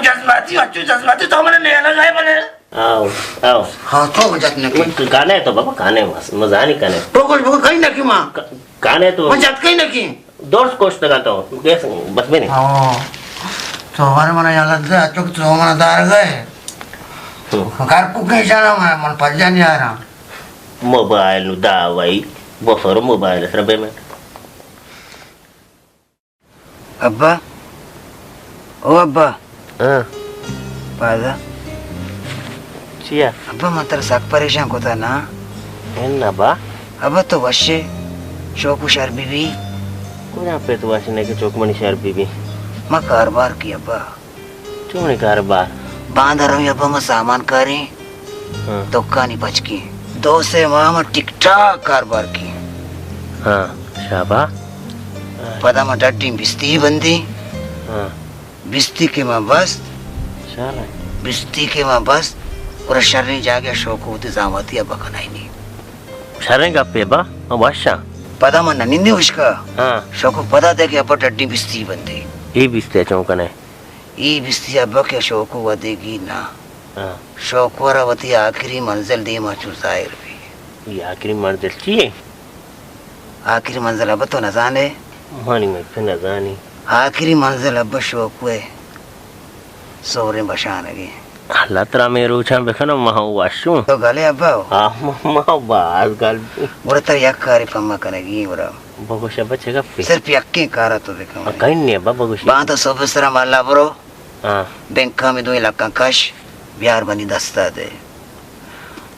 جذباتی، اچو جذباتی، تو منا نیلا گئے بنے۔ آؤ، آؤ۔ ہاں، تو جت نہ کی۔ کانے تو بابا، کانے مس-، مزانی کانے۔ تو کچھ بگو کہیں نہ کی ماں۔ ک-، کانے تو۔ میں جت کہیں نہ کی۔ دوست کوشتگا تو، گیس بس بنے۔ ہاں۔ تو ہمارے منا یاد دے، اچو تو منا دار گئے۔ ہم۔ کار کو کہیں جانا میں، من پجا نہیں آ رہا۔ موبائل نو دا وئی، بوسورو موبائل سر بے میں۔ ابا، او ابا۔ ہاں۔ پادا۔ چیا؟ ابا، من ترا سک پریشان کتا نا۔ ہن ابا۔ ابا، تو وشے، شوکو شر بی بی۔ کجا پہ تو وش نے کہ چوک منی شر بی بی؟ ما کاروبار کی ابا۔ چونیں کاروبار؟ باندا رویں ابا، ما سامان کاریں۔ ہاں۔ دکانی پچ کیں۔ دو سے ماہ ما ٹک ٹاک کاروبار کیں۔ ہاں، شابا۔ پدا ما ڈڈیں بستی بندیں۔ ہاں۔ بستی کہ ما بست۔ شر۔ بستی کہ ما بست۔ گڑا شریں جاگہ شوکو وتی زاماتی ابا کنائینی۔ شریں گپے با، ما وشاں۔ پدا ما ننندیں اشکا۔ ہاں۔ شوکو پدا دے کہ ابا ڈڈیں بستی بندیں۔ اے بستی چون کنے؟ اے بستی ابا کہ شوکو ودیگی نا۔ ہاں۔ شوکو را وتی آخری منزل دیما چو ظاہر بی۔ اے آخری منزل چی ہے؟ آخری منزل ابا تو نزانے؟ منی مت نزانی۔ آخری منزل ابا شوکو ہے۔ سوریں بشانگی۔ اللہ ترا میں روچاں بکنو، ما وشوں۔ تو گلے ابا؟ ہاں، ما، ما باز گل۔ گڑا ترا یک کاری پما کنگی گڑا۔ بگوش ابا چہ گپے؟ صرف یکیں کارا تو بکن۔ ہاں، کہیں نہیں ابا، بگوش۔ باندا صبح سرا مالا برو۔ ہاں۔ بینکا میں دوئیں لکاں کش، بیار منی دستا دے۔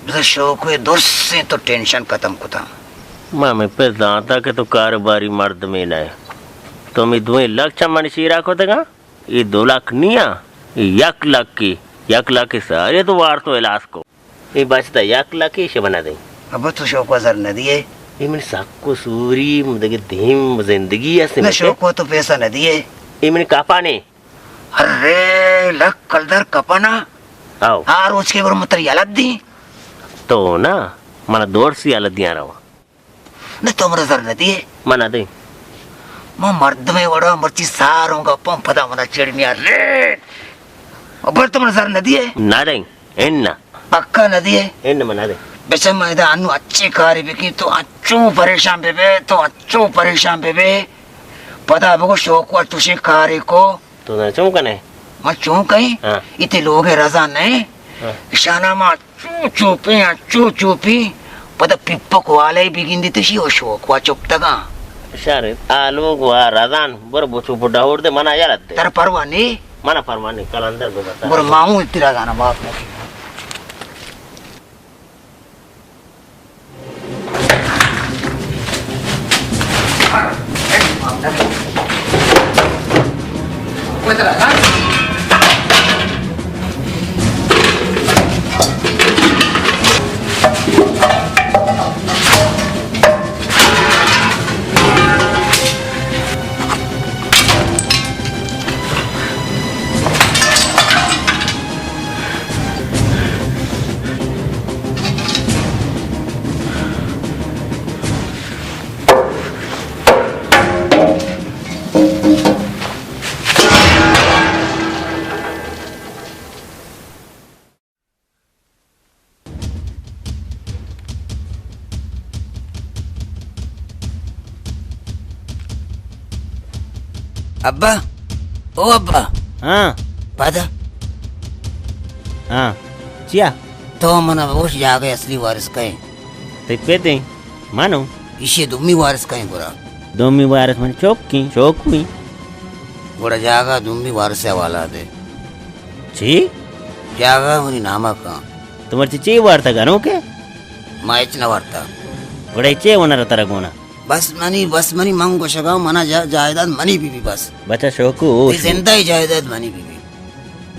بزاں شوکو درسیں تو ٹینشن ختم کتا۔ ما میں پہ زانتا کہ تو کاروباری مردمے نہ۔ تو میں دوئیں لک چہ منی چیرا کتگا؟ اے دو لک نیا، اے یک لکے، یک لکے سارے تو وارتو ہلاس کو۔ اے بچتا یک لکے، ایشی منا دیں۔ ابا تو شوکو زر ندیے؟ اے من سک و سوری، دگہ دیم زندگی است نہ متے۔ شوکو تو پیسہ ندیے؟ اے من کپانے۔ ارے لک کلدار کپانا؟ آؤ۔ آ روچ کے بر متر یلت دی۔ تو نا، منا دور سی یلت دیاں رواں۔ نہ تو منا زر نہ دیے؟ من نہ دیں۔ من مردمے وڑا مرچی ساروں گپاں پدا منا چڑ میار رے۔ ابر تو منا زر نہ دیے؟ نہ دیں۔ ان نہ۔ پکا نہ دیے؟ ان من نہ دیں۔ بچہ من ادا انو اچے کارے بکی تو اچو پریشان بے بے، تو اچو پریشان بے بے۔ پدا بگو شوکو چوشیں کارے کو۔ تو زاناں چون کنئے؟ من چون کئیں؟ ہاں۔ اے تئی لوگ ءِ رزا نہ اِنت؟ ہاں۔ اشانا ما چو چوپیں، چو چوپیں، پدا پپک والے بگندیت اشی و شوکو ءَ چپتگاں۔ شر اِنت، آ لوگ وا رزان، برو بچو پڈا ہور دے، منا یلہ دے۔ ترا پرواہ نی؟ منا پرواہ نی، کلندر بزاں۔ برو ما ہوں تئی رزانا معاف نہ کناں۔ ابا، او ابا۔ ہاں۔ پادا۔ ہاں۔ چیا؟ تو منا بگوش جاگہ اصلی وارث کئے؟ تئی پت اِنت، منو۔ ایشی دومی وارث کئے گڑا؟ دومی وارث منی چک اِنت، شوکو اِنت۔ گڑا جاگہ دومی وارث ءِ حوالہ دے۔ چی؟ جاگہ منی نام ءَ کن۔ تو مرچی چی وارتگ انو کہ؟ ما ہچ نہ وارتگ۔ گڑا چے ہنر ترا گونا؟ بس منی، بس منی، من گوشگاں منا جا-، جائیداد منی بی بی بس۔ بچا شوکو، تئی زندہ ءِ جائیداد منی بی بی۔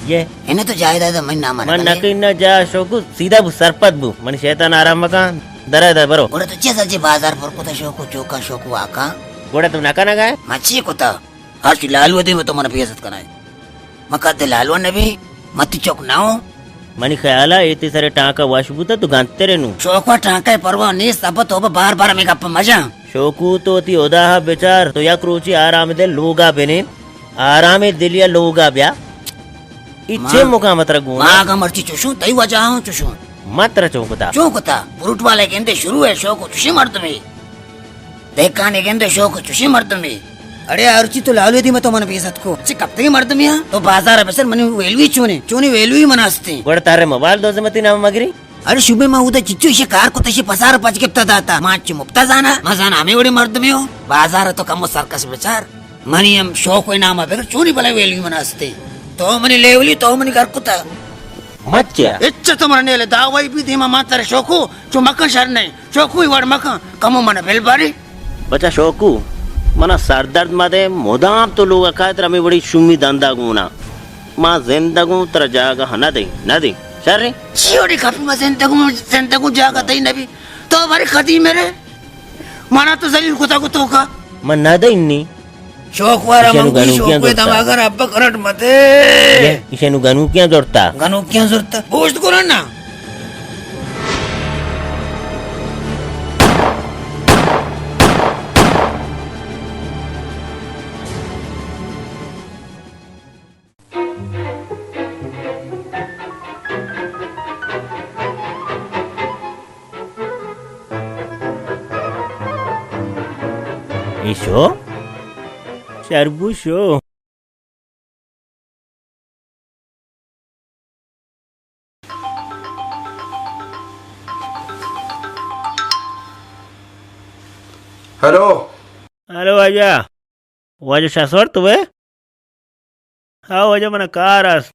یہ؟ انہ تو جائیداد منی نام ءَ من نہ کنئے؟ نہ کن نہ جا شوکو، سیدھا بو، سرپد بو۔ منی شیطان آرام مکن، درا در برو۔ گڑا تو چے سجے بازار پر کتا شوکو، چوکا شوکو آکا؟ گڑا تو نہ کنگا ئے؟ من چی کتا؟ ہرچی لالو دے میں تو من بے عزت کنائے۔ من کد لالو نہ بی، من تئی چک نہ اوں۔ منی خیال ءَ اے تئی سر ءِ ٹانکہ وش بوتہ تو گنترے نوں۔ شوکو ٹانکہ ءِ پرواہ نیست، ابا تو بار بار ہمے گپ مجن۔ شوکو تو وتی ہدا ءَ بچار، تو یک روچے آرام دل لوگ ءَ بنند، آرام دل ءَ لوگ ءَ بیا۔ ای ما، چے مقام ترا گون؟ ما اگاں مرچی چوشوں، تئی وجہ ہوں چوشوں۔ ما ترا چون کتا؟ چون کتا؟ فروٹ والے گندے شروع ہے شوق و چوشیں مردمے۔ دہکانے گندے شوق و چوشیں مردمے۔ اڑے ہرچی تو لالو دیما تو من بے عزت کو۔ چے کپتگیں مردمے ہاں؟ تو بازار بسر منی ویلوی چونے؟ چونی ویلوی من ہستیں۔ گڑا تارے موبائل دو زمتی نام مگری؟ ارے شبے ما اودا چچو ایشی کار کتا، ایشی پسار پچ گپتا داتا۔ ما چی مپتا زانا؟ ما زانا ہمیں وڑے مردمے ہو۔ بازار تو کمو سرکس بچار۔ منی ہم شوق و نام بگر چونی بلے ویلوی من ہستے۔ تو منی لیولی، تو منی گھر کتا۔ مچیا۔ اچ تو من نیلے داوائی بھی دیما ما تر شوقو، چو مکن شر نہیں۔ شوقو وڑ مکن، کمو من بل باری۔ بچا شوقو، منا سردرد مدے، مدام تو لوگا کائے تر ہمیں وڑی شومی دندا گونا۔ ما زندگوں ترا جاگہ نہ دیں، نہ دیں۔ شر ایں؟ چی وڑی کپی ما زندگوں، زندگوں جاگہ دئی نبی۔ تو بری کدی میرے؟ منا تو ذلیل کتا کو تو کا؟ من نہ دیں نی۔ شوق وارا ایشانو منگوی گنوکیاں شوق وے زرتا۔ دماغا رب کرٹ متے۔ یہ، ایشانو گنوکیاں زرتا۔ گنوکیاں زرتا۔ گوشت کرن نا۔ ایشو؟ شربو شو۔ ہیلو۔ ہیلو واجہ۔ واجہ شاسوار تو ئے؟ ہاں واجہ، منا کار است۔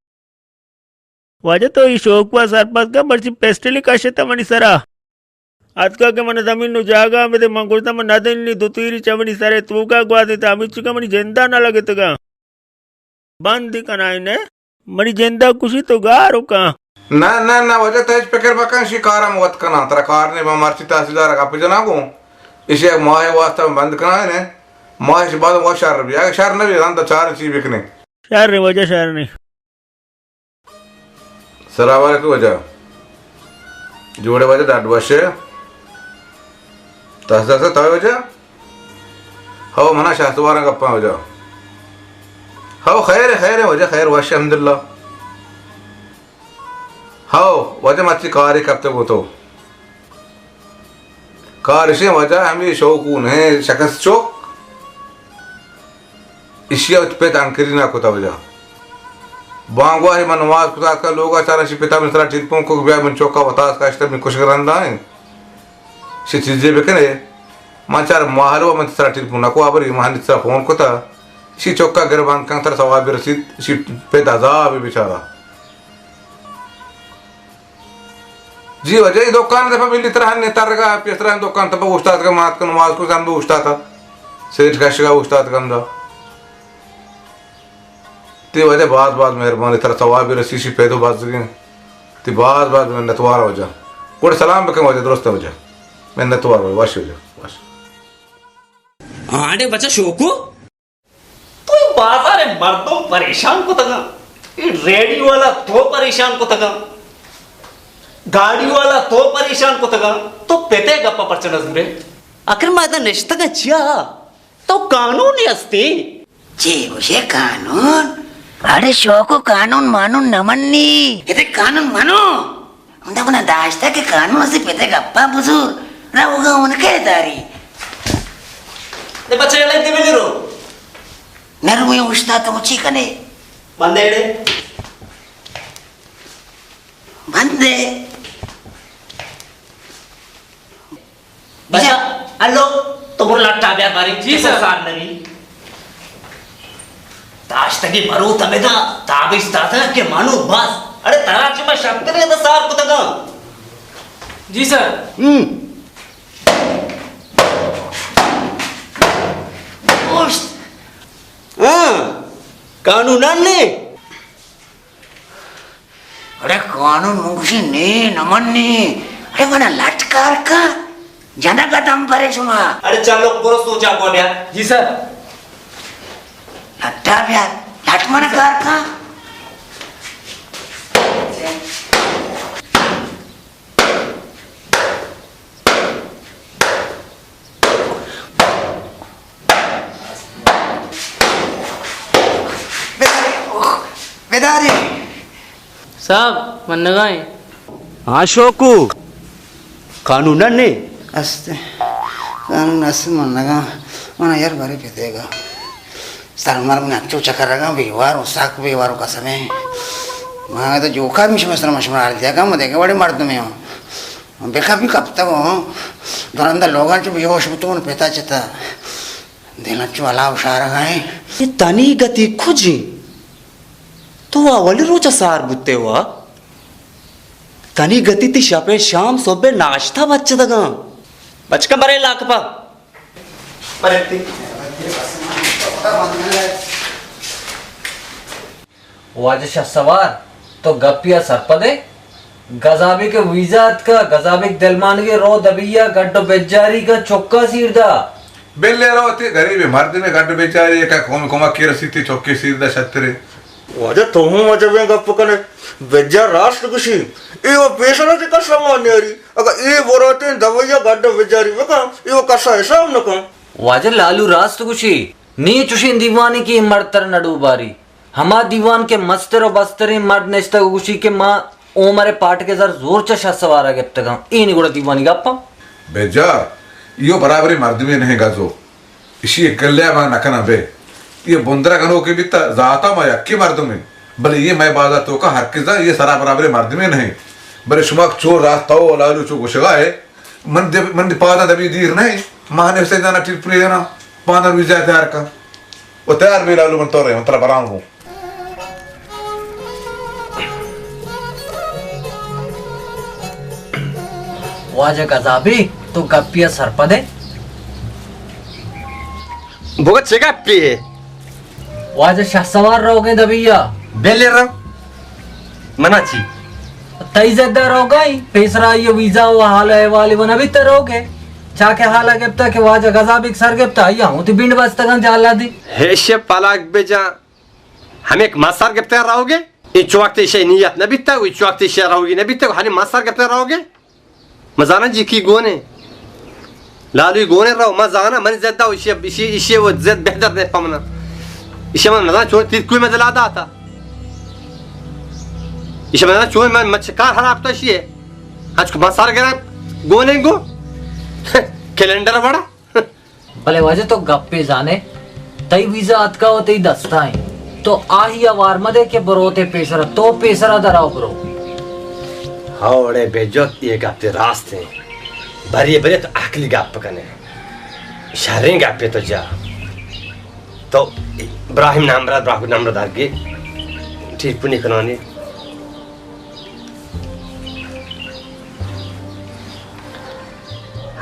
واجہ تو ای شوکوا سرپد کن، مرچی پسٹلی کشتہ منی سرا۔ اتکا کہ من زمین و جاگہ بدے، من گوشتہ من ندنی، دو تیری چہ منی سرے توکا گوازینتہ، ہمیچکا منی جندا نہ لگتگا۔ بند کنائینے، منی جندا کشی تو گار و کن۔ نہ، نہ، نہ، واجہ تو ہچ فکر مکن، شی کارا من وت کناں، ترا کار نے، من مرچی تحصیلدار گپ جناں گوں، اشی یک ماہ واسطہ من بند کنائینے، ماہ چہ بعد وت شر بی، اگہ شر نہ بی، رند چار چی بکنے۔ شر نے واجہ، شر نے۔ سلام علیکم واجہ۔ جوڑے واجہ، ڈاڈ وشے۔ تحصیلدار صاحب، تو واجہ؟ ہو، منا شاہ سوارا گپاں واجہ۔ ہو، خیر ہے، خیر ہے واجہ، خیر وش، الحمدللہ۔ ہو، واجہ مرچی کاری کپتے گو تو۔ کار اشیں واجہ، ہمے شوکو نہ شکست چوک۔ اشیا وت پت انکری نہ کتا واجہ۔ بانگواہی من نماز کتا اتکا لوگا چارا، شی پتا من سرا ٹیلیفون کو، بیا من چوکا وتاس کاشتا، من کشک رندا ہیں۔ شی چیزے بکنے۔ من چار ماہلو من سرا ٹیلیفون نہ کو، ابری من سرا فون کتا۔ شی چوکا گربان کن تر ثواب رسید، شی پت عذاب بیچارہ۔ جی واجہ، اے دکان دپا ملی ترا ہنے ترگا، پیسرا دکان تپا اوشتاتگا، مات کو نماز کو زن بہ اوشتاتا۔ سیٹ کشگا اوشتاتگا ہمدا۔ تی واجہ باز باز مہربانی، ترا ثواب رسی، شی پیدو بازگیں۔ تی باز باز منتوار واجہ۔ گڑ سلام بکن واجہ، درست واجہ۔ منتوار واجہ، وش واجہ، وش۔ آنڈے بچہ شوکو۔ تو اے بازار ءِ مردم پریشان کتگاں، اے ریڈی والا تو پریشان کتگاں، گاڑی والا تو پریشان کتگاں، تو پت ءِ گپ ءَ پرچہ نہ زورے؟ آخر ما ادا نشتگاں چیا؟ تو قانونے ہستے؟ چے گوشے قانون؟ اڑے شوکو، قانون مانون نہ منی۔ اے قانون منو۔ ہمدا منا داشتہ کہ قانون سے پتے گپا بزور، روگا ان کے داری۔ دے بچے، لے دے بلے رو۔ نروے اوشتا تو چی کنے؟ بندے اڑے۔ بندے۔ بچا، الو، تو برو لٹا بیار بارے، جی سر۔ سار نبی۔ داشتگی مروت ہمیدا تابش داتگ کہ منو بس۔ اڑے ترا چی ما شترے دا سار کتگاں۔ جی سر۔ ہم۔ اوشت۔ ہاں، قانون نے۔ اڑے قانون من گوشی نی، نہ منی۔ اڑے منا لٹ کار کا، جنگ ءَ دم برے شما۔ اڑے چلو، برو سوچا کو بیا۔ جی سر۔ لٹا بیا، لٹ منا کار کا۔ بداری، اوہ، بداری۔ صاحب، منگا ایں۔ ہاں شوکو، قانون نے؟ است۔ قانون است منگا۔ منا یار بارے پتیگا۔ سر مر من انچو چکر رگا، بیوارو، ساک بیوارو قسمے۔ ما تو جوکا میش مستر مشمار دیگا، من دیگا بڑے مردمے ہوں۔ بکا بھی کپتا ہوں۔ درندہ لوگان چو بیہوش بتون پتا چتا۔ دل انچو الاو شارگا ایں۔ اے تنی گتی کجیں؟ تو اولی روچ ء سار بوتے وا؟ تنی گتی تی شپ ء شام صبح ء ناشتہ بچ دگاں۔ بچکاں برے لاکپا۔ برے تی۔ واجہ شہسوار، تو گپی ء سرپد ئے؟ گزابیک ء ویزا اتکا، گزابیک دلمانگے رو دبی ء گڈ و بجاری کا چکا سیر دا۔ بلے رو تی غریب مردمے گڈ و بجاری کا قوم کمک کی رسیتی چکے سیر دا شترے۔ واجہ تو ہوں عجبیں گپ کنے۔ بجار راست گوشی۔ اے و پیسرا تے کسا مان نیاری۔ اگا اے براتیں دویا گڈ و بجاری بکن، اے و کسا حساب نکن۔ واجہ لالو راست گوشی۔ نی چوشیں دیوانے کہ اے مرد تر نڈو باری۔ ہما دیوان کہ مستر و بستریں مرد نشتگ و گوشی کہ ما عمر پاٹک ء زر زور چہ شہسوار ء گپتگاں، اے نی گڑا دیوانی گپاں۔ بجار، ایو برابریں مردمے نہ انت گزو۔ اشی ء گلہ ء ما نہ کناں بے۔ اے بندر ء گنوکے بیتا، ذاتا ما یکے مردمیں۔ بلے اے مئے بازار توکا ہر کس زان، اے سرا برابریں مردمے نہ انت۔ بلے شما چو راست تو لالو چو گوشگا ہے، من دے، من دے پادا دبی دیر نہ انت۔ ما نے حسین جانا ٹرپرے جانا، پادا ویزا تیار کن۔ و تیار بے لالو، من تو رہے، من ترا بران گوں۔ واجہ گزابی، تو گپی ء سرپد ئے؟ بگو چے گپی ئے؟ واجہ شہسوار روگیں دبیا۔ بلے رو۔ منا چی؟ تئی زدہ روگائی، پیسرا آئی ویزا و حال احوالی و نبیت روگے۔ چاکہ حالا گپتا کہ واجہ گزابیک سر گپتا، آئی ہوں تی بینڈ بستگاں جالا دی۔ ہیش پلاک بجا۔ ہمیں ما سر گپتے روگے؟ اچ وقت ایشی نیت نہ بیتا، اچ وقت ایشی روگی نہ بیتا، ہنی ما سر گپتے روگے؟ مزانا جی کی گونے؟ لالوی گونے رو، مزانا من زدہ و ایشی، ایشی، ایشی و زد بہتر نے پمنا۔ ایشی من مزانا چون تیر کوئی مدلا داتا۔ ایشی مزانا چون من مچ کار خراب تا ایشی۔ اچ ما سر گرا گونے گو۔ کیلنڈر بڑا۔ بلے واجہ تو گپے زانے، تئی ویزا اتکا و تئی دستا ایں۔ تو آہی ء وار مدے کہ بروتے پیسرا، تو پیسرا درا و برو۔ ہاوڑے بے جت، یہ گپ تے راست ہیں۔ بری بری تو عقلی گپ کنے۔ شریں گپے تو جا۔ تو ابراہیم نمبر، ابراہیم نمبر درگی۔ ٹیلیفونی کنانی۔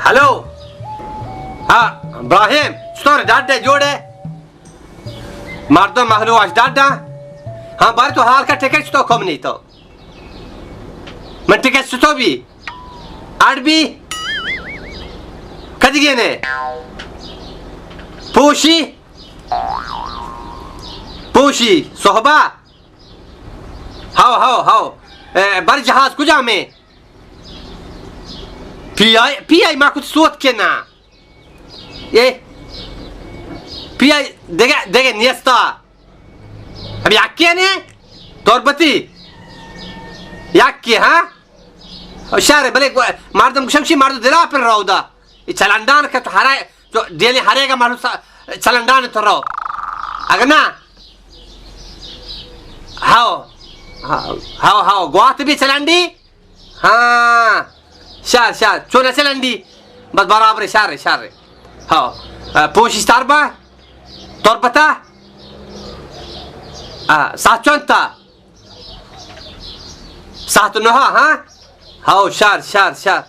ہلو۔ ہاں، ابراہیم، چطور ئے؟ ڈاڈ ئے، جوڑ ئے؟ مردم مہلوک اش ڈاڈ ئے؟ ہاں، بارے تو حال کا ٹکٹ چطور کم نہیں تو؟ من ٹکٹ چطور بی؟ اڑ بی؟ کدی گینے؟ پوشی؟ پوشی، صحبا؟ ہاو، ہاو، ہاو۔ اے، بر جہاز کجا میں؟ پی آئی، پی آئی ما کت سوت کے نا۔ اے، پی آئی دگہ، دگہ نیستا۔ اب یکی نے؟ تربتی؟ یکی، ہاں؟ شہر بلے گو-، مردم گوشم شی مردم دلا پر رو دا۔ اے چلنڈان کہ تو ہرا، تو ڈیلی ہرے گا مردم سا-، چلنڈان تو رو۔ اگر نا، ہاو، ہاو، ہاو، ہاو، گوات بھی چلنڈی؟ ہاں، شار، شار، چون چلنڈی؟ بس برابر، شار، شار۔ ہاو، آ، پوشش تربا؟ تربتا؟ آ، ساعت چون تا؟ ساعت نها، ہاں؟ ہاو، شار، شار، شار۔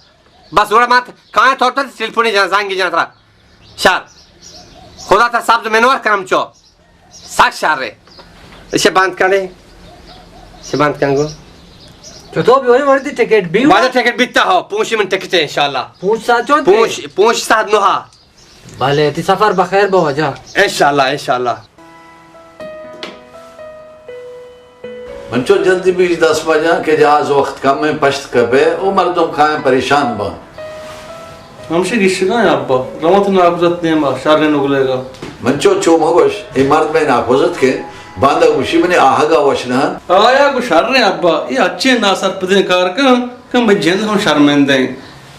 بس گڑا من کایاں تو تر ٹیلیفونی جان، زنگی جان ترا۔ شر۔ خدا ترا سبز منور کنم چو۔ سک شر ہے۔ اسے بند کنے۔ اسے بند کن گو۔ چطور بھی ہوئی وردی ٹکٹ بھی؟ واجہ ٹکٹ بیتا ہو۔ پونشی من ٹکٹ ہے انشاءاللہ۔ پونش ساعت چون تے؟ پونش، پونش ساعت نوہا۔ بلے، تی سفر بخیر بو واجہ۔ انشاءاللہ، انشاءاللہ۔ من چو جلدی بیش دست بجاں کہ جہاز وخت کم ایں پشت کپے او مردم کائیں پریشان باں۔ ہمشی گشگاں ابا، رمت ناکوزت نیما، شر نگلے گا۔ من چو چو مگوش، اے مرد میں ناکوزت کے باندا گوشی منی آہگا وش نہ انت۔ آیا گو شریں ابا، اے اچیں ناسرپدیں کار کن، کہ مئے جند ہم شرمندہ انت۔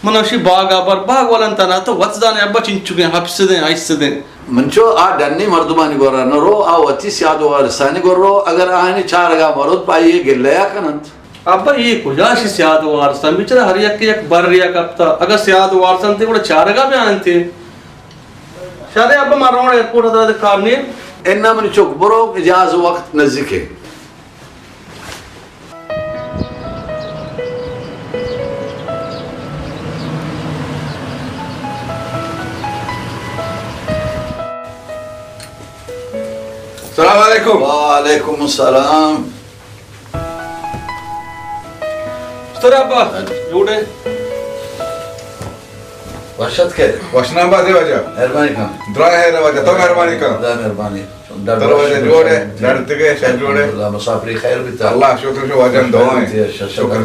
من اشی باگ ء بر، باگ ولن تنا تو وت زانے ابا چنچکیں ہپسدیں، ہشتدیں۔ من چو آ ڈنی مردمانی گورا نہ رو، آ وتی سیاد و وارثانی گور رو، اگر آہانی چارگا مرد پہ آئی گلہ ء کن انت۔ ابا اے کجا شی سیاد و وارث انت؟ بیچارہ ہر یک یک بر یک ہفتہ، اگر سیاد و وارث انت گڑا چارگا بیا انت۔ شرے ابا ما روڑ ایئرپورٹ ء ترا کار نی۔ اناں منی چک برو، جہاز وقت نزدیک ہے۔ السلام علیکم۔ وعلیکم السلام۔ استاد ابا، جوڑ ئے؟ وش اتکے۔ وشنام بات ئے واجہ۔ مہربانی کن۔ درائیں ہیر واجہ، تو مہربانی کن۔ خدا مہربانی۔ تر واجہ جوڑ ئے، ڈاڈ تگے، شر جوڑ ئے۔ اللہ مسافری خیر بیتا۔ اللہ شکر شو واجہ، دعائیں۔ شکر۔